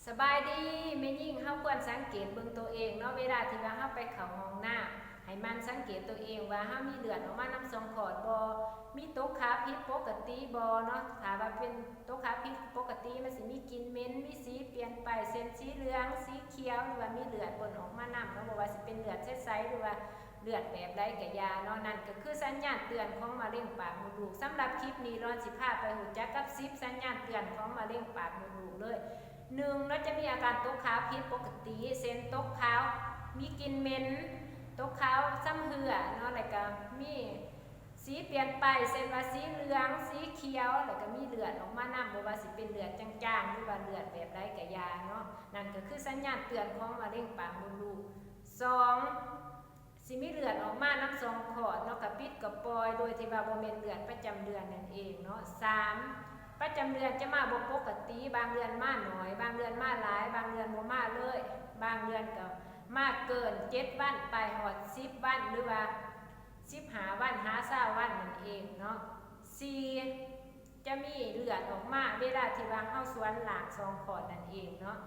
ສະບາຍດີ ແມ່ຍິງ ເຮົາຄວນສັງເກດເບິ່ງໂຕເອງເນາະ ເວລາທີ່ວ່າເຮົາໄປເຂົ້າຫ້ອງນ້ຳ ໃຫ້ໝັ່ນສັງເກດໂຕເອງວ່າເຮົາມີເລືອດອອກມານຳຊ່ອງຄອດບໍ່ ມີຕົກຂາຜິດປົກກະຕິບໍ່ເນາະ. ຖ້າວ່າເປັນຕົກຂາຜິດປົກກະຕິ ມັນຊິມີກິ່ນເໝັນ ມີສີປ່ຽນໄປ ເຊັ່ນ ສີເຫຼືອງ ສີຂຽວ ຫຼືວ່າມີເລືອດປົນອອກມານຳເນາະ ບໍ່ວ່າຊິເປັນເລືອດໃສໆ ຫຼືວ່າ ເລືອດແບບໃດກະຢ່າເນາະ ນັ້ນກະຄືສັນຍານເຕືອນຂອງມະເຮັງປາກມົດລູກ. ສຳລັບຄລິບນີ້ ລອນຊິພາໄປຮູ້ຈັກກັບສິບສັນຍານເຕືອນຂອງມະເຮັງປາກມົດລູກເລີຍ. ໜຶ່ງເນາະ ຈະມີອາການຕົກຂາວຜິດປົກກະຕິ ເຊັ່ນ ຕົກຂາວ ມີກິ່ນເໝັນ ຕົກຂາວຊຳເຫື່ອເນາະ ແລ້ວກະມີສີປ່ຽນໄປ ເຊັ່ນວ່າສີເຫຼືອງ ສີຂຽວ ແລ້ວກະມີເລືອດອອກມານຳ ບໍ່ວ່າຊິເປັນເລືອດຈາງໆ ຫຼືວ່າເລືອດແບບໃດກະຢ່າເນາະ ນັ້ນກະຄືສັນຍານເຕືອນຂອງມະເຮັງປາກມົດລູກ. ສອງ ຊິມີເລືອດອອກມານຳຊ່ອງຄອດເນາະ ກະປິດກະປ່ອຍ ໂດຍທີ່ວ່າບໍ່ແມ່ນເລືອດປະຈຳເດືອນນັ້ນເອງເນາະ. ສາມ ປະຈຳເດືອນຈະມາບໍ່ປົກກະຕິ ບາງເດືອນມາໜ້ອຍ ບາງເດືອນມາຫຼາຍ ບາງເດືອນບໍ່ມາເລີຍ ບາງເດືອນກະມາເກີນເຈັດວັນ ໄປຮອດສິບວັນ ຫຼືວ່າສິບຫ້າວັນຫາຊາວວັນນັ້ນເອງເນາະ. ສີ່ ຈະມີເລືອດອອກມາເວລາທີ່ວ່າເຮົາສວນລ້າງຊ່ອງຄອດນັ້ນເອງເນາະ.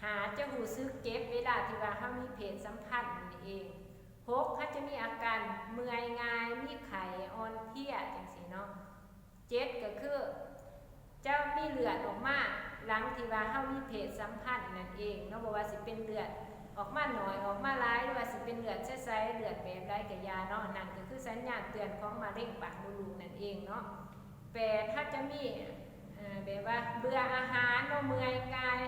ຫ້າ ຈະຮູ້ສຶກເຈັບເວລາທີ່ວ່າເຮົາມີເພດສຳພັນນັ້ນເອງ. ຫົກ ເຮົາຈະມີອາການເມື່ອຍງ່າຍ ມີໄຂ້ ອ່ອນເພຍ ຈັ່ງຊີ້ເນາະ. ເຈັດ ກະຄືຈະມີເລືອດອອກມາຫຼັງທີ່ວ່າເຮົາມີເພດສຳພັນນັ້ນເອງເນາະ ບໍ່ວ່າຊິເປັນເລືອດອອກມາໜ້ອຍ ອອກມາຫຼາຍ ຫຼືວ່າຊິເປັນເລືອດໃສໆ ເລືອດແບບໃດກະຢ່າເນາະ ນັ້ນກະຄືສັນຍານເຕືອນຂອງມະເຮັງປາກມົດລູກນັ້ນເອງເນາະ. ແປດ ເຮົາຈະມີ ເອີ ແບບວ່າເບື່ອອາຫານເນາະ ເມື່ອຍກາຍ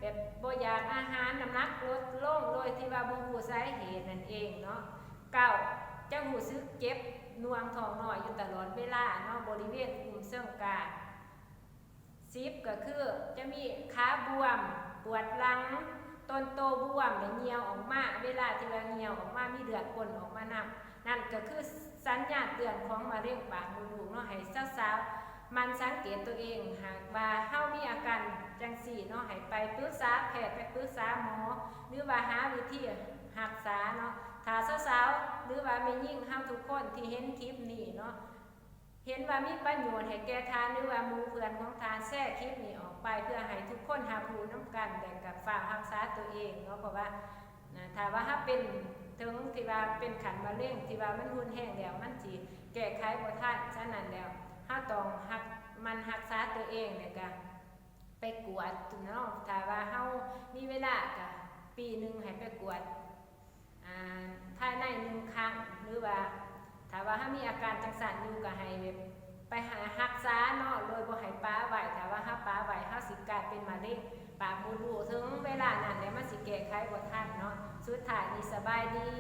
ແບບບໍ່ຢາກອາຫານ ນ້ຳໜັກລົດລົງ ໂດຍທີ່ວ່າບໍ່ຮູ້ສາເຫດນັ້ນເອງເນາະ. ເກົ້າ ຈະຮູ້ສຶກເຈັບໜ່ວງທ້ອງນ້ອຍຢູ່ຕະຫຼອດເວລາເນາະ ບໍລິເວນກຸ່ມເຊີງກາງ. ສິບ ກະຄືຈະມີຂາບວມ ປວດຫຼັງ ຕົນໂຕບວມ ແລະ ຍ່ຽວອອກມາ ເວລາທີ່ວ່າຍ່ຽວອອກມາ ມີເລືອດປົນອອກມານຳ ນັ້ນກະຄືສັນຍານເຕືອນຂອງມະເຮັງປາກມົດລູກເນາະ. ໃຫ້ສາວໆ ໝັ່ນສັງເກດໂຕເອງ ຫາກວ່າເຮົາມີອາການຈັ່ງຊີ້ເນາະ ໃຫ້ໄປປຶກສາແພດ ໄປປຶກສາໝໍ ຫຼືວ່າຫາວິທີຮັກສາເນາະ. ຖ້າສາວໆ ຫຼືວ່າແມ່ຍິງເຮົາທຸກຄົນທີ່ເຫັນຄລິບນີ້ເນາະ ເຫັນວ່າມີປະໂຫຍດໃຫ້ແກ່ທ່ານ ຫຼືວ່າໝູ່ເພື່ອນຂອງທ່ານ ແຊຄລິບນີ້ອອກໄປ ເພື່ອໃຫ້ທຸກຄົນຮັບຮູ້ນຳກັນ ແລະ ກະຝາກຮັກສາໂຕເອງເນາະ ເພາະວ່າ ນະ ຖ້າວ່າເຮົາເປັນເຖິງທີ່ວ່າເປັນຂັ້ນມະເຮັງທີ່ວ່າມັນຮຸນແຮງແລ້ວ ມັນຊິແກ້ໄຂບໍ່ທັນ. ສະນັ້ນແລ້ວ ເຮົາຕ້ອງຮັກ ໝັ່ນຮັກສາໂຕເອງ ແລ້ວກະໄປກວດເນາະ. ຖ້າວ່າເຮົາມີເວລາກະປີໜຶ່ງໃຫ້ໄປກວດ ອາ ພາຍໃນໜຶ່ງຄັ້ງ ຫຼືວ່າຖ້າວ່າເຮົາມີອາການຈັ່ງຊັ້ນຢູ່ ກະໃຫ້ແບບ ໄປຫາຮັກສາເນາະ ໂດຍບໍ່ໃຫ້ປະໄວ້. ຖ້າວ່າເຮົາປະໄວ້ ເຮົາຊິກາຍເປັນມະເຮັງປາກມົດລູກ ເຖິງເວລານັ້ນແລ້ວ ມັນຊິແກ້ໄຂບໍ່ທັນເນາະ. ສຸດທ້າຍນີ້ ສະບາຍດີ.